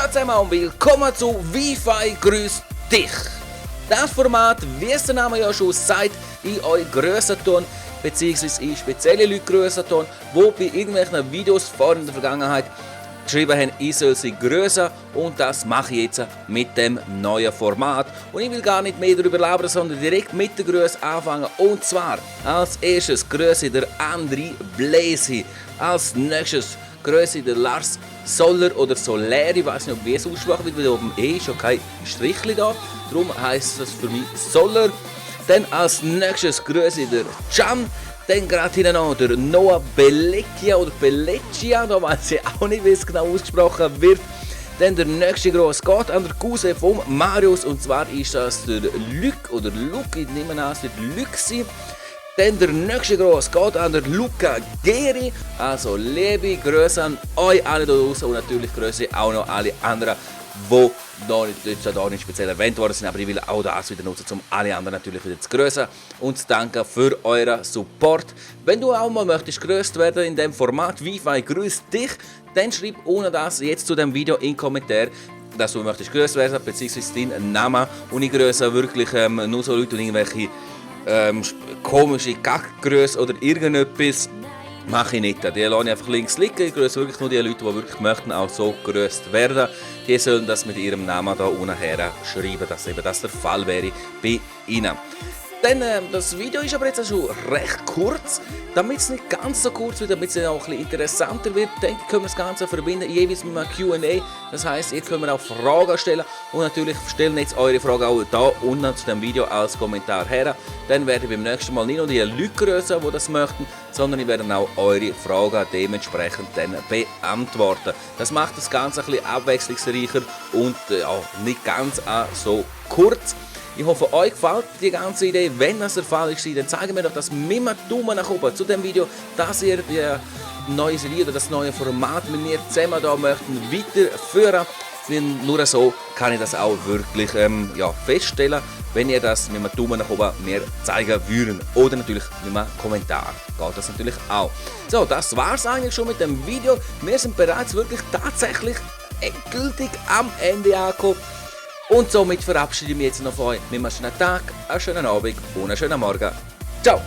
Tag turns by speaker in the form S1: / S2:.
S1: Ciao zusammen und willkommen zu Wi-Fi Grüß dich. Das Format, wie es der Name ja schon sagt, ich euch grüßen tun, beziehungsweise ich spezielle Leute grüßen tun, die bei irgendwelchen Videos vor in der Vergangenheit geschrieben haben, ich soll sie grüßen, und das mache ich jetzt mit dem neuen Format. Und ich will gar nicht mehr darüber labern, sondern direkt mit den Grüßen anfangen. Und zwar als erstes grüße ich der Andri Bläsi, als nächstes grüße ich der Lars Soller oder Soler, ich weiß nicht, wie es aussprachen wird, weil oben ist schon kein Strichli da, darum heisst es für mich Soller. Dann als nächstes grüße ich der Can. Dann gerade hier noch der Noah Bellecchia oder Bellecchia, da weiß ich auch nicht, wie es genau ausgesprochen wird. Dann der nächste grosse geht an der Cousin von Marius, und zwar ist das der Luc oder Luc, ich nehme an, es wird Luc sein. Dann der nächste grosse geht an der Luca Geri, also liebe Grüße an euch alle da draußen und natürlich Grüße auch noch alle anderen, die da nicht speziell erwähnt worden sind, aber ich will auch das wieder nutzen, um alle anderen natürlich wieder zu grüßen und zu danken für euren Support. Wenn du auch mal möchtest grüßt werden in dem Format Wi-Fi grüßt dich, dann schreib ohne das jetzt zu dem Video in den Kommentar, dass du möchtest grüßt werden, beziehungsweise deinen Namen, und ich grüße wirklich nur so Leute und irgendwelche komische Kackgrüße oder irgendetwas mache ich nicht. Die lasse ich einfach links liegen. Ich grüße wirklich nur die Leute, die wirklich möchten auch so grüßt werden. Die sollen das mit ihrem Namen da unten her schreiben, dass eben das der Fall wäre bei ihnen. Dann, das Video ist aber jetzt schon recht kurz. Damit es nicht ganz so kurz wird, damit es auch ein bisschen interessanter wird, denke ich, können wir das Ganze verbinden, jeweils mit einem Q&A. Das heisst, ihr könnt mir auch Fragen stellen, und natürlich stellen jetzt eure Fragen auch da unten zu dem Video als Kommentar her. Dann werde ich beim nächsten Mal nicht nur die Leute grüßen, die das möchten, sondern ich werde auch eure Fragen dementsprechend dann beantworten. Das macht das Ganze ein bisschen abwechslungsreicher und nicht ganz so kurz. Ich hoffe, euch gefällt die ganze Idee. Wenn das der Fall ist, dann zeigen wir doch das mit einem Daumen nach oben zu dem Video, dass ihr die neue Serie oder das neue Format mit mir zusammen da möchten weiterführen. Nur so kann ich das auch wirklich feststellen, wenn ihr das mit einem Daumen nach oben mir zeigen würdet. Oder natürlich mit einem Kommentar. Geht das natürlich auch. So, das war es eigentlich schon mit dem Video. Wir sind bereits wirklich tatsächlich endgültig am Ende angekommen. Und somit verabschiede ich mich jetzt noch von euch mit einem schönen Tag, einen schönen Abend und einen schönen Morgen. Ciao!